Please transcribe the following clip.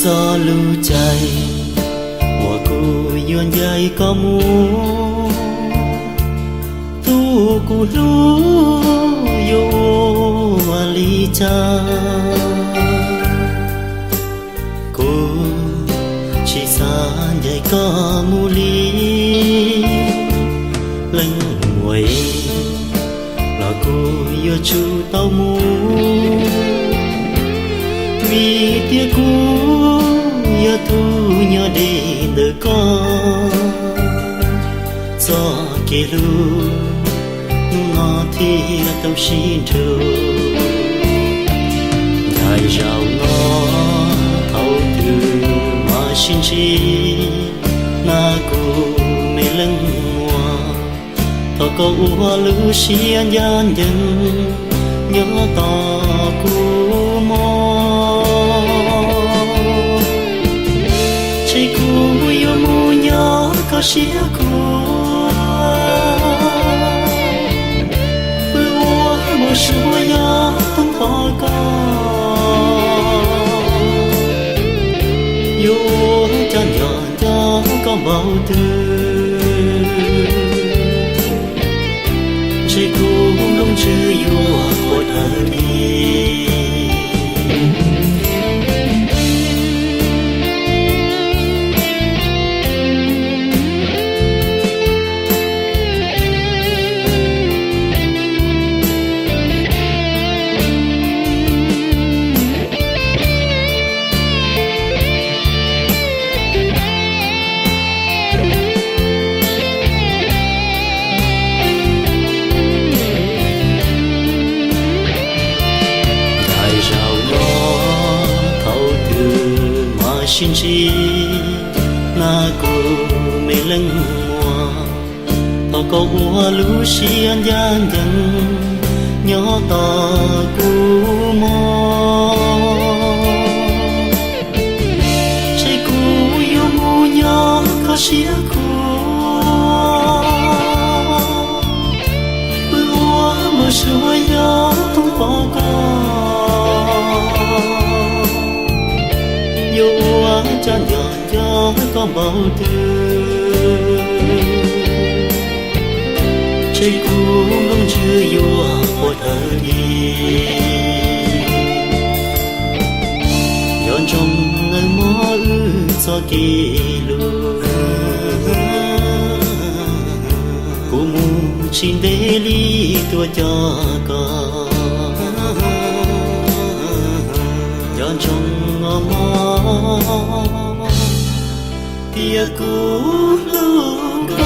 Txog lub caij uas kuv yuav ncaim koj mus, tus kuv hlub yuav ua li cas? Kuv tsis xav ncaim koj mus li, leej muam, los kuv yuav tsum tau mus, vim tias kuv yog tus nyob deb ntawm koj. Txoj kev hlub hnub no thiaj tau sib nrug, ncaim zaum no thaum twg mam sib ntsib, na kuv me leej muam. Thov koj ua lub siab ncaj ncees nyob tos kuv mog, ntshe kuv yuav mus nyob koj siab khuav, pw ua npau suav yog tub pom koj, yuav ua cas nco nco koj npaum twg, ntshe kuv nplooj ntswg yuav quaj dawb li. Ncaim zaum no thaum twg mam sib ntsib, na kuv me leej muam. Thov koj ua lub siab ncaj ncees nyob tos kuv mog, ntshe kuv yuav mus nyob koj siab khuav, pw ua npau suav yog tub pom koj, yuav ua cas nco nco koj npaum twg, ntshe kuv nplooj ntswg yuav quaj dawb li. Nco ntsoov nawb mog wb txoj kev hlub, kuv mus tsis ntev li tuaj coj koj. Nco ntsoov nawb mog tias kuv hlub koj.